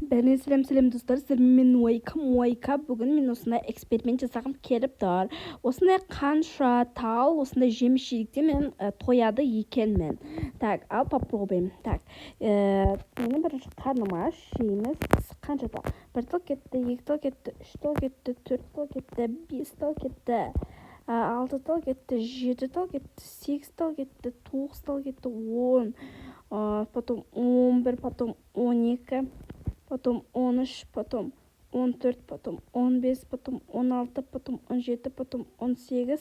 Бәріне сәлем, сәлем, достар! Сіздермен мен, Уайка Муайка. Бүгін мен осындай эксперимент жасағым келіп тұр. Осындай қанша тал осындай жеміс жидектен мен тояды екенмін? Так, ал попробуем. Так, менің бірінші қарным аш. Жейміз. Қанша тал? Бір тал кетті, екі тал кетті, үш тал кетті, төрт тал кетті, бес тал кетті, алты тал кетті, жеті тал кетті, сегіз тал кетті, тоғыз тал кетті, 10, потом 11, потом 12, потом 13, потом 14, потом 15, потом 16, потом 17, потом 18,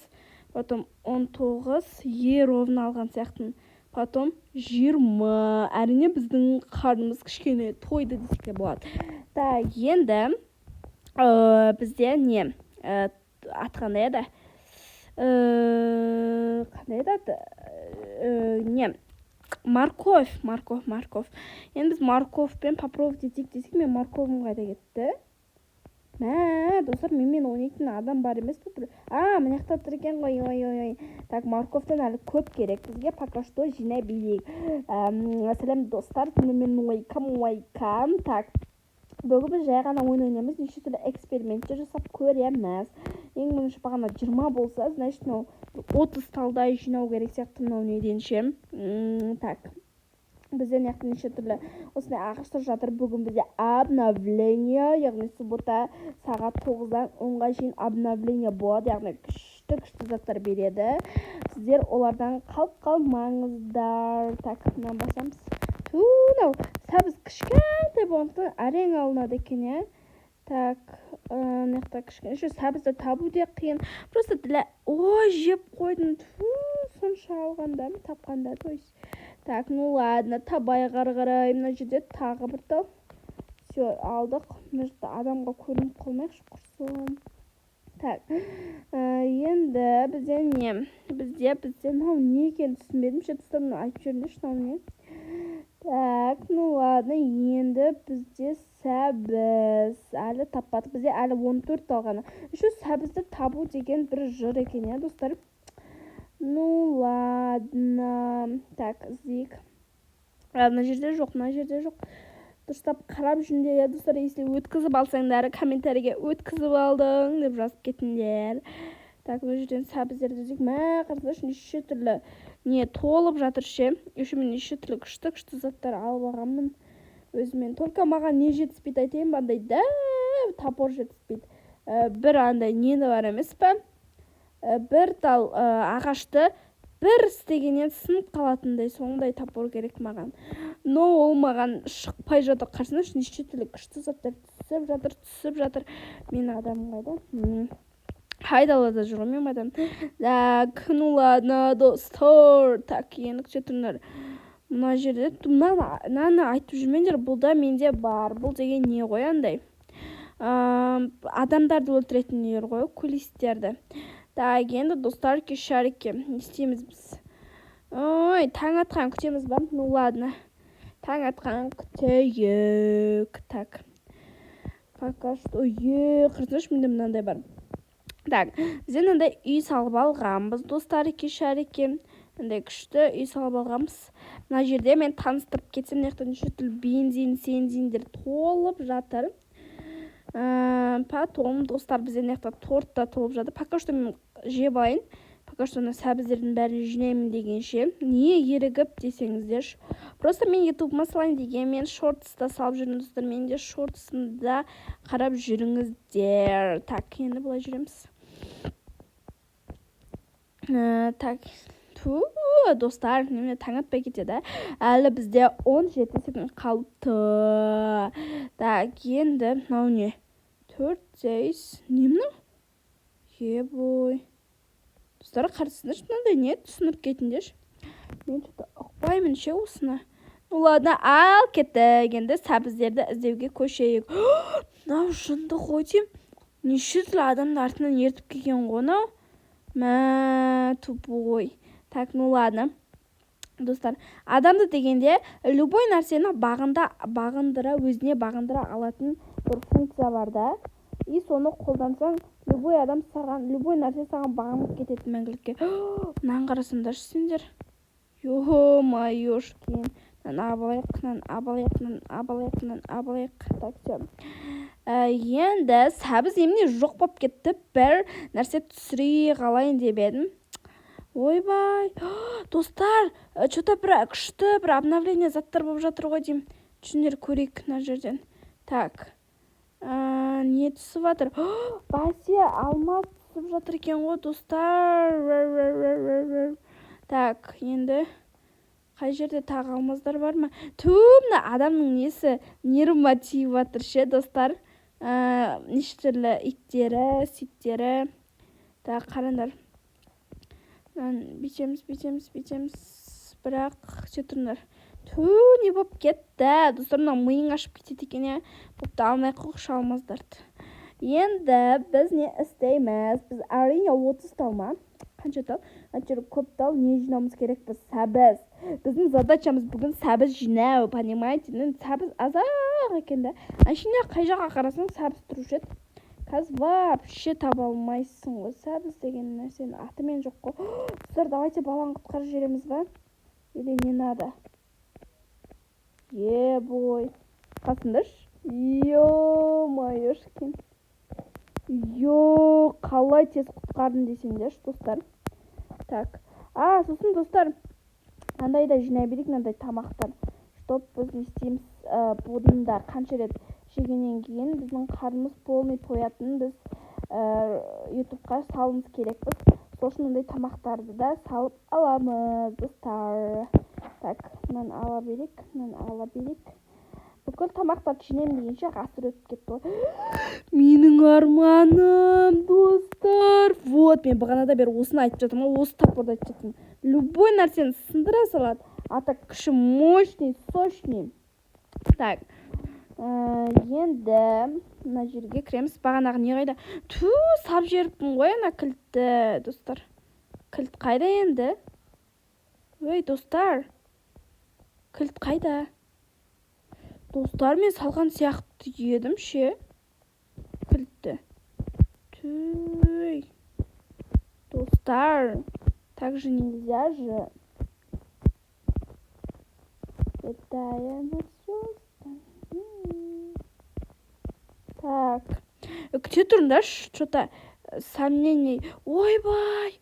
потом 19. Е, ровно алған сияқтымын. Потом 20. Әрине, біздің қарнымыз кішкене тойды десек те болады. Так, енді бізде не, аты қандай еді, қандай еді аты, не, морковь, морковь, морковь. Енді біз морковьпен попробовать етейік десек, мен морковым қайда кетті? Мә, достар, менімен ойнайтын адам бар емес пе бір? А, мына жақта тұр екен ғой. Ой, ой, ой. Так, морковьтан әлі көп керек бізге, пока что жинай берейік. Сәлем, достар, мен Уайка Муайка. Так, бүгін біз жай ғана ойын ойнаймыз, неше түрлі эксперименттер жасап көреміз. Ең бірінші бағана 20 болса, значит, мынау 30 талдай жинау керек сияқты мынау неден ше. Так, бізде мына жақта неше түрлі осындай ағаштар жатыр. Бүгін бізде обновление, яғни суббота сағат 9-дан 10-ға шейін обновление болады, яғни күшті күшті заттар береді. Сіздер олардан қалып қалмаңыздар. Так, мынаны басамыз. Ту, мынау сәбіз кішкентай болғандықтан, әрең алынады екен, иә. Так, мына жақта кішкене еще сәбізді табу да қиын. Просто для, ой, жеп қойдым. Ту, сонша алғанда, тапқанда, то есть. Так, ну ладно, табайық ары қарай. Мына жерде тағы бір тал. Все, алдық. Мына жақта адамға көрініп қалмайықшы, құрсын. Так, енді бізде не? Бізде мынау не екенін түсінбедім ше, достар, мына айтып жіберіңдерші, мынау не? Так, ну ладно, енді бізде сәбіз әлі таппадық. Бізде әлі 14 тал ғана. Еще сәбізді табу деген бір жыр екен, иә, достар? Ну ладно. Так, іздейік. Мына жерде жоқ, мына жерде жоқ. Дұрыстап қарап жүріңдер, иә, достар. Если өткізіп алсаңдар, комментарийге «Өткізіп алдың» деп жазып кетіңдер. Так, мына жерден сәбіздерді іздейік. Мә, қарасаңдаршы, неше түрлі не толып жатыр ше. Еще мен неше түрлі күшті күшті заттар алып алғанмын өзімен. Только маған не жетіспейді, айтайын ба? Андай дәу топор жетіспейді. Бір андай нені бар емес па, бір тал ағашты бір істегеннен сынып қалатындай, сондай топор керек маған. Но ол маған шықпай жатыр. Қарасаңдаршы, неше түрлі күшті заттар түсіп жатыр, түсіп жатыр. Менің адамым қайда? Айдалада жүр ғой менің адам. Так, ну ладно, достар. Так, енді күте тұрыңдар. Мына жерде мынаны айтып жүрмеңдер, бұл да менде бар. Бұл деген не ғой, андай адамдарды өлтіретін нелер ғой, кулистерді. Так, енді, достар, шарики, не істейміз біз? Ой, таң атқан күтеміз ба? Ну ладно, таң атқан күтейік. Так, пока что, е, қарасаңдаршы, менде мынандай бар. Так, бізде мынандай үй салып алғанбыз, достар, шарики, мындай күшті үй салып алғанбыз. Мына жерде мен таныстырып кетсем, мына жақта неше түрлі бензин сензиндер толып жатыр. Потом, достар, бізде мына жақта торт та толып жатыр. Пока что мен жеп алайын. Пока что мына сәбіздердің бәрін жинаймын дегенше. Не ерігіп десеңіздерші, просто мен ютубыма салайын деген. Мен шортста салып жүрмін, достар, менің де шортсымда қарап жүріңіздер. Так, енді былай жүреміз. Так, ту, достар, немене таң атпай кетеді? Әлі бізде 17 секунд қалыпты. Так, енді мынау не? Төрт дейс, не мынау? Ебой, достар, қарасаңдаршы, мынандай не, түсіндіріп кетіңдерші. Мен че то ұқпаймын ше осыны. Ну ладно, ал кеттік, енді сәбіздерді іздеуге көшейік. Мынау жынды ғой деймін, неше түрлі адамды артынан ертіп келген ғой мынау. Мә, тупой. Так, ну ладно, достар, адамды дегенде, любой нәрсені бағындыра, өзіне бағындыра алатын бір функция бар да. И соны қолдансаң, любой адам саған, любой нәрсе саған бағынып кетеді мәңгілікке. Мынаны қарасаңдаршы сендер, ё-моёшкин. Мынаны алып алайық, мынаны алып алайық, мынаны алып алайық, мынаны алып алайық. Так, все. Енді сәбіз немене жоқ болып кетті? Бір нәрсе түсіре қалайын деп едім. Ойбай, достар, че-то бір күшті бір обновление заттар болып жатыр ғой деймін. Түсіңдер, көрейік мына жерден. Так, не түсіп жатыр? Бәсе, алмаз түсіп жатыр екен ғой, достар. Так, енді қай жерде тағы алмаздар бар ма? Ту, мына адамның несі, нервыма тиіп жатыр ше, достар. Неше түрлі иттері, ситтері. Так, қараңдар, мынаны бүйтеміз, бүйтеміз, бүйтеміз, бірақ күте тұрыңдар. Ту, не болып кетті, достар? Мынау миың ашып кетеді екен, иә. Бопты, алмай ақ қойшы алмаздарды. Енді біз не істейміз? Біз, әрине, 30 тал ма, қанша тал, әйтеуір көп тал не жинауымыз керекпіз? Сәбіз. Біздің задачамыз бүгін сәбіз жинау, понимаете? Сәбіз аз-ақ екен да. Әшейінде қай жаққа қарасаң, сәбіз тұрушы еді. Қазір вообще таба алмайсың ғой сәбіз деген нәрсені, атымен жоқ қой. Достар, давайте баланы құтқарып жібереміз ба или не надо? Е бой, қасындашы, ё-моёшкин, ё, қалай тез құтқардым десеңдерші, достар. Так, а сосын, достар, мынандай да жинай берейік, мынандай тамақтар, чтоб біз не істейміз, бұны да қанша рет жегеннен кейін біздің қарнымыз полный тоятынын біз Ютубқа салуымыз керекпіз. Сол үшін мындай тамақтарды да салып аламыз, достар. Так, мынаны ала берейік, мынаны ала берейік. Бүкіл тамақтарды жинаймын дегенше, ғасыр өтіп кетті ғой. Менің арманым, достар, вот мен бағанадан бері осыны айтып жатырмын ғой, осы топорды айтып жатырмын. Любой нәрсені сындыра салады, а так күші мощный, сочный. Так, енді мына жерге кіреміз. Бағанағы не қайда? Ту, сап жіберіппін ғой ана кілтті, достар. Кілт қайда енді? Ой, достар, кілт қайда? Достар, мен салған сияқты едім ше кілтті. Түй, достар, так же нельзя же. Летая над звездами. Так, күте тұрыңдаршы, че-то сомнений. Ойбай,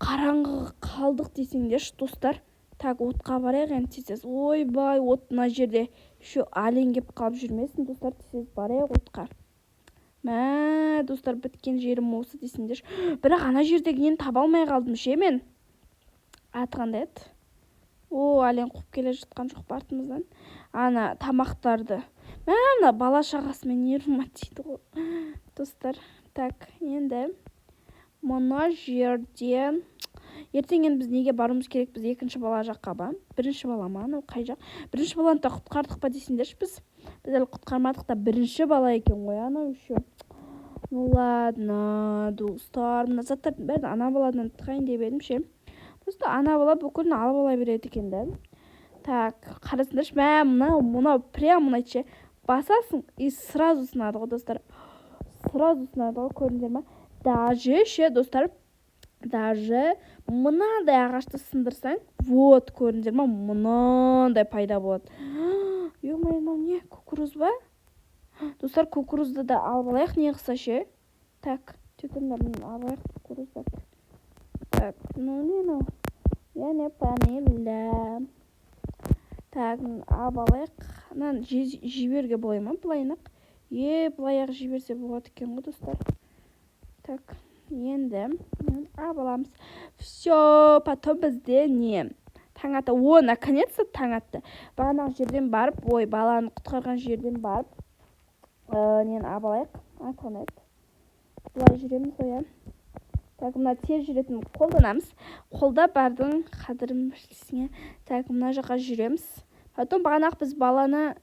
қараңғы қалдық десеңдерші, достар. Так, отқа барайық енді тез тез. Ойбай, от мына жерде еще, олень келіп қалып жүрмесін, достар. Тез тез барайық отқа. Мә, достар, біткен жерім осы десеңдерші. Бірақ ана жердегі нені таба алмай қалдым ше мен. Аты қандай еді? О, олень қуып келе жатқан жоқ па артымыздан? Ана тамақтарды, мә, мына бала шағасымен нервыма тиді ғой, достар. Так, енді мына жерде ертең енді біз неге баруымыз керек? Біз екінші бала жаққа ба, бірінші бала ма? Анау қай жақ? Бірінші баланы да құтқардық па десеңдерші. Біз әлі құтқармадық та. Бірінші бала екен ғой анау еще. Ну ладно, достар, мына заттардың бәрін ана баладан ұтқайын деп едім ше. Просто ана бала бүкілін алып ала береді екен да. Так, қарасаңдаршы, мә, мынау прям ұнайды ше. Басасың и сразу сынады ғой, достар, сразу сынады ғой, көрдіңдер ма? Даже ше, достар, даже мынандай ағашты сындырсаң, вот, көрдіңдер ма, мынандай пайда болады. Ё-моё, мынау не, кукуруз ба, достар? Кукурузды да алып алайық не қылса ше. Так, тұрыңдар, алып алайық кукуруздарды. Так, ну не мынау, я не поняла. Так, алып алайық. Мынаны жіберуге болай ма былайын-ақ? Е, былай ақ жіберсе болады екен ғой, достар. Так, енді алып аламыз. Все, потом бізде не, таң ата. О, наконец-то таң атты. Бағанағы жерден барып, ой, баланы құтқарған жерден барып, нені алып алайық. Аты қандай еді? Былай жүреміз ғой, иә. Так, мына тез жүретін қолданамыз. Қолда бардың қадірін білсің. Так, мына жаққа жүреміз. Потом бағанағы біз баланы,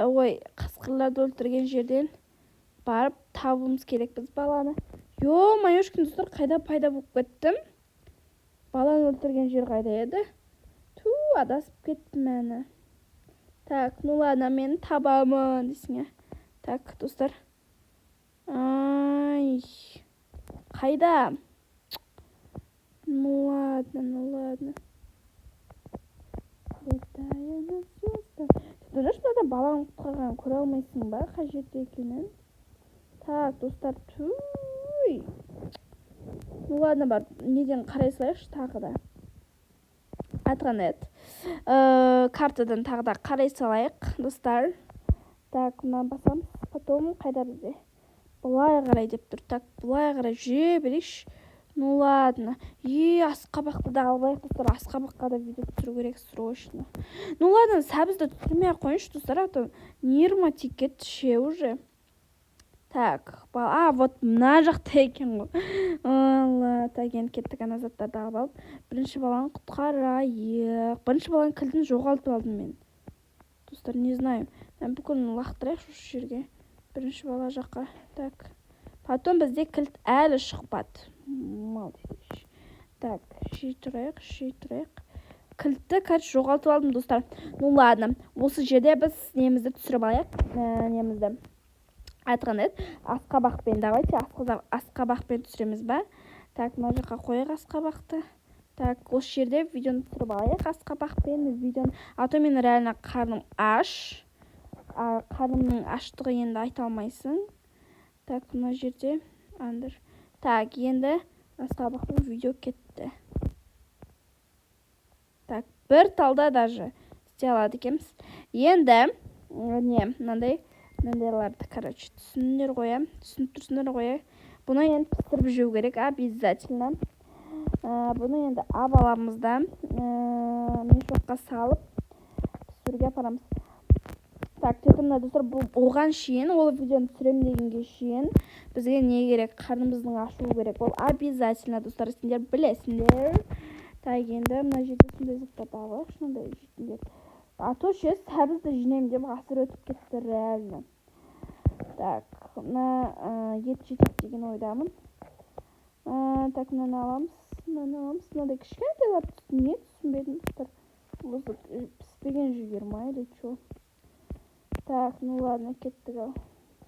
ой, қасқырларды өлтірген жерден барып табуымыз керекпіз баланы. Ё-моёшкин, достар, қайда пайда болып кеттім? Баланы өлтірген жер қайда еді? Ту, адасып кеттім әні. Так, ну ладно, мен табамын дейсің, иә. Так, достар, ай, қайда? Ну ладно, ну ладно. Летая на звездах. Ты мынада баланы құтқарғанын көре алмайсың ба, қай жерде екенін? Так, достар, туй, ну ладно, барып неден қарай салайықшы тағы да. Аты қандай еді? Картадан тағы да қарай салайық, достар. Так, мынаны басамыз. Потом қайда бізде? Былай қарай деп тұр. Так, былай қарай жүре берейікші. Ну ладно. Е, асқабақты да алып алайық, достар. Асқабаққа да видео түсіру керек срочно. Ну ладно, сәбізді түсірмей ақ қояйыншы, достар, а то нервыма тиіп кетті ше уже. Так, а, вот мына жақта екен ғой. Алла. Так, енді кеттік, ана заттарды алып алып, бірінші баланы құтқарайық. Бірінші баланың кілтін жоғалтып алдым мен, достар, не знаю. Бүкілін лақтырайықшы осы жерге, бірінші бала жаққа. Так, потом бізде кілт әлі шықпады. Мал. Так, шей тұрайық, шей тұрайық. Кілтті, короче, жоғалтып алдым, достар. Ну ладно, осы жерде біз немізді түсіріп алайық, немізді, аты қандай еді, асқабақпен. Давайте асқабақпен түсіреміз ба? Так, мына жаққа қояйық асқабақты. Так, осы жерде видеоны түсіріп алайық, асқабақпен видеоны, а то мен реально қарным аш. Қарнымның аштығы енді айта алмайсың. Так, мына жерде андыр. Так, енді асқабақпен видео кетті. Так, бір талда даже істей алады екенбіз. Енді не, мынандай мынандайларды, короче, түсіндіңдер ғой, иә? Түсініп тұрсыңдар ғой, иә? Бұны енді пісіріп жеу керек обязательно. Бұны енді алып аламыз да, мешокқа салып, пісіруге апарамыз. Так, мына, достар, бұл оған шейін, ол видеоны түсіремін дегенге шейін бізге не керек? Қарнымыздың ашуы керек, ол обязательно, достар, сендер білесіңдер. Так, енді мына жерде сондай заттарды алып алайықшы, мынандай жейтіндер, а то ше сәбізді жинаймын деп ғасыр өтіп кетті реально. Так, мына ет жетеді деген ойдамын. Так, мынаны аламыз, мынаны аламыз. Мынандай кішкентайлар не, түсінбедім, достар. Осы піспеген жүгері ма или че? Так, ну ладно, кеттік. Ал,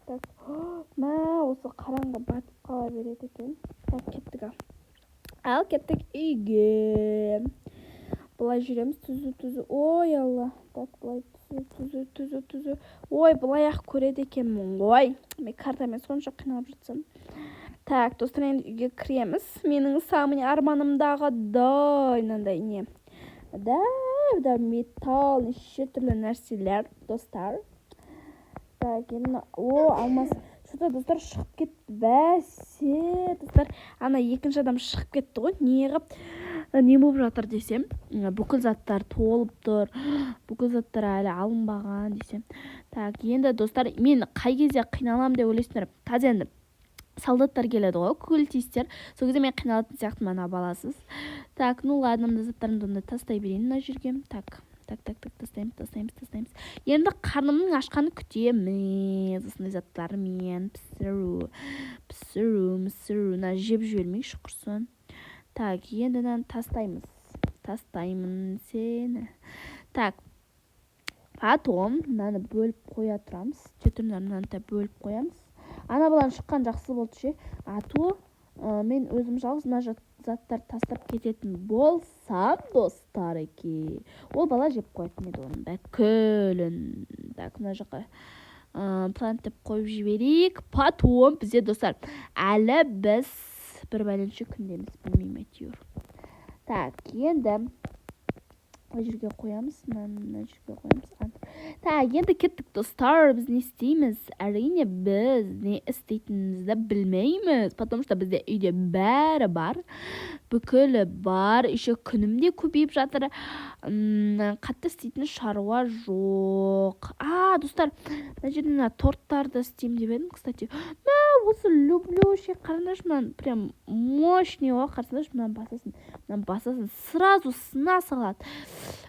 так, мә, осы қараңғы батып қала береді екен. Так, кеттік. Ал, ал, кеттік үйге. Былай жүреміз түзу, түзу. Ой, алла. Так, былай түзу, түзу, түзу, түзу. Ой, былай ақ көреді екенмін ғой мен картамен сонша қиналып жатсам. Так, достар, енді үйге кіреміз. Менің самый арманымдағыдай мынандай не да да металл, неше түрлі нәрселер, достар. Так, енді, о, алмас. Че то, достар, шығып кетті. Бәсе, достар, ана екінші адам шығып кетті ғой. Неғып, не болып жатыр десем, бүкіл заттар толып тұр, бүкіл заттар әлі алынбаған десем. Так, енді, достар, мен қай кезде қиналамын деп ойлайсыңдар? Қазір енді солдаттар келеді ғой, культистер, сол кезде мен қиналатын сияқтымын ана баласыз. Так, ну ладно, мына заттарымды онда тастай берейін мына жерге. Так, так, так, так, тастаймыз, тастаймыз, тастаймыз. Енді қарнымның ашқанын күтеміз. Осындай заттармен пісіру, пісіру, пісіру. Мына жеп жібермейікші, құрсын. Так, енді мынаны тастаймыз. Тастаймын сені. Так, потом мынаны бөліп қоя тұрамыз. Жеті, мынаны да бөліп қоямыз. Ана баланың шыққан жақсы болды ше, а то мен өзім жалғыз мына заттарды тастап кететін болсам, достар, ол бала жеп қоятын еді оның бүкілін. Так, мына жаққа плант деп қойып жіберейік. Потом бізде, достар, әлі біз бір бәленше күндеміз, білмеймін, әйтеуір. Так, енді мына жерге қоямыз, мынаны мына жерге қоямыз. Так, енді кеттік, достар. Біз не істейміз? Әрине, біз не істейтінімізді білмейміз, потому что бізде үйде бәрі бар, бүкілі бар, еще күнім де көбейіп жатыр. Қатты істейтін шаруа жоқ. А, достар, мына жерде мына торттарды істеймін деп едім, кстати. Мә, осы люблю ше, қараңдаршы, мынаны, прям мощный ғой. Қарасаңдаршы, мынаны басасың, мынаны басасың, сразу сына салады.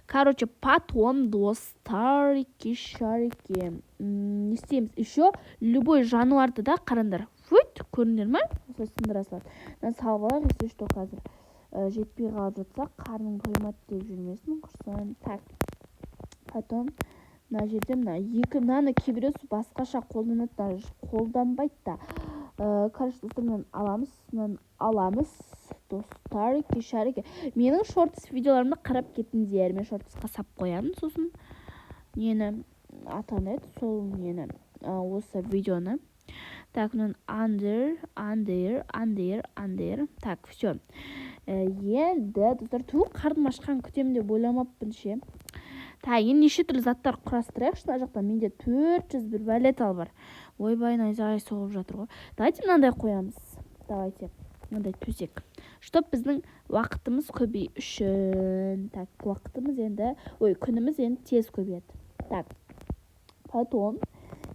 Короче, потом, достарики, шарики, не істейміз? Еще любой жануарды да, қараңдар, фут, көрдіңдер ма, осылай сындыра салады. Мынаны салып алайық, если что, қазір жетпей қалып жатса, қарның тоймады деп жүрмесін, құрсын. Так, потом мына жерде мына екі, мынаны кейбіреусі басқаша қолданады, даже қолданбайды да. Короче, достар, мынаны аламыз, мынаны аламыз. Достар, шарики, менің шортс видеоларымды қарап кетіңдер. Мен шортсқа сап қоямын. Сосын нені, аты қандай еді сол нені, осы видеоны. Так, мынаны under, under, under, under. Так, все. Енді, достар, ту, қарным ашқан күтемін деп ойламаппын ше. Так, енді неше түрлі заттар құрастырайықшы. Мына жақта менде 401 бәле бар. Ойбай, найзағай соғып жатыр ғой. Давайте мынандай қоямыз, давайте мынандай төсек, чтоб біздің уақытымыз көбею үшін. Так, уақытымыз енді, ой, күніміз енді тез көбейеді. Так, потом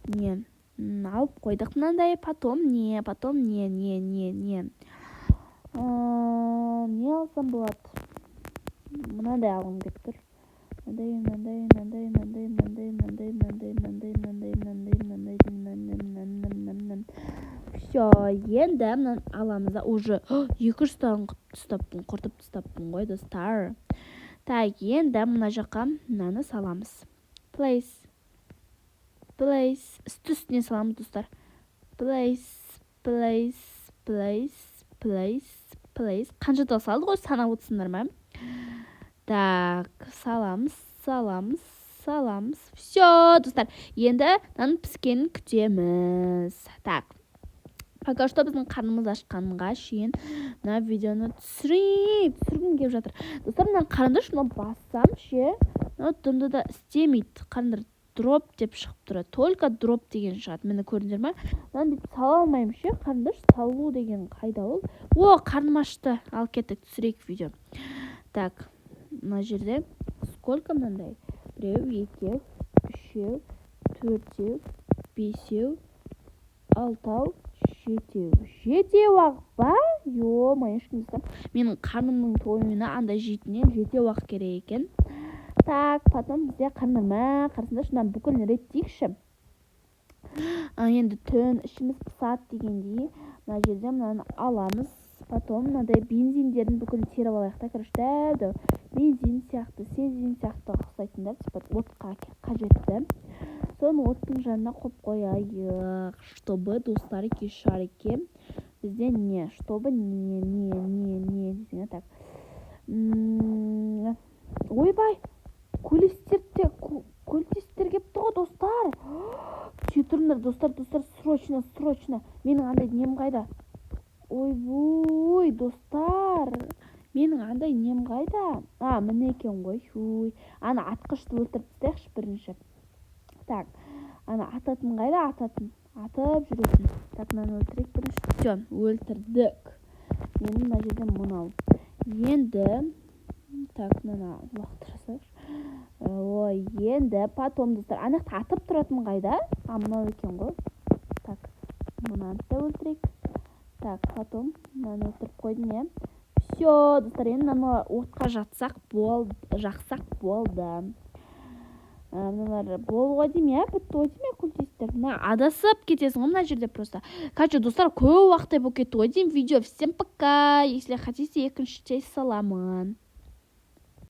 не алып қойдық мынандай? Потом не, потом не, не, не, не, не алсам болады? Мынандай алғым келіп тұр. Мынандай, мынандай, мынандай, мынандай, мынандай, мынандай, мынандай, мынандай, мынандай, мынандай, мынандай, мынандай, мынандай. Все, енді мынаны аламыз да. Уже 200 тағын тастаппын, құртып тастаппын ғой, достар. Так, енді мына жаққа мынаны саламыз. Place, place, үсті үстіне саламыз, достар. Place, place, place, place, place. Қаншада салдық ғой, санап отырсыңдар ма? Так, саламыз, саламыз, саламыз. Все, достар, енді мынаның піскенін күтеміз. Так, пока что біздің қарнымыз ашқанға шейін мына видеоны түсірейін, түсіргім келіп жатыр. Достар, мынаны қараңдаршы, мынау бассам ше, мынау дымды да істемейді. Қараңдар, дроп деп шығып тұрады, только дроп деген шығады. Міне, көрдіңдер ма? Мынаны бүйтіп сала алмаймын ше. Қараңдаршы, салу деген қайда ол? О, қарным ашты. Ал кеттік, түсірейік видео. Так, мына жерде сколько мынандай? Біреу, екеу, үшеу, төртеу, бесеу, алтау, жетеу. Жетеу ақ па? Ё-моё, менің қарнымның тоюына андай жейтіннен жетеу ақ керек екен. Так, потом бізде қараңдар, мә, қарасаңдаршы, мынаны бүкілін реттейікші. Енді түн, ішіміз пысады дегендей, мына жерде мынаны аламыз. Потом мынандай бензиндердің бүкілін теріп алайық та. Короче, дәу дәу бензин сияқты, сензин сияқты ұқсайтындар, типа отқа қажетті. Соны оттың жанына қойып қояйық, чтобы, достарики, шарики, бізде не, чтобы не, не, не, не десең. Так, ойбай, культисттер келіпті ғой, достар. Түсе тұрыңдар, достар, достар, срочно, срочно. Менің андай нем қайда? Ойбуй, достар, менің андай нем қайда? А, міне екен ғой. Ой, ана атқышты өлтіріп тастайықшы бірінші. Так, ана ататын қайда? Ататын, атып жүретін. Так, мынаны өлтірейік бірінші. Все, өлтірдік. Енді мына жерде мынау енді. Так, мынаны лақтыра салайықшы. Ой, енді потом, достар, ана жақта атып тұратын қайда? А, мынау екен ғой. Так, мынаны да өлтірейік. Так, потом мынаны өлтіріп қойдым, иә. Все, достар, енді мынаны отқа жатсақ болды, жақсақ болды. Мыналар болды ғой деймін, иә, бітті ғой деймін, иә. Культисттер, мына адасып кетесің ғой мына жерде просто. Короче, достар, көп уақыттай болып кетті ғой деймін видео. Всем пока! Если хотите, екінші часть саламын.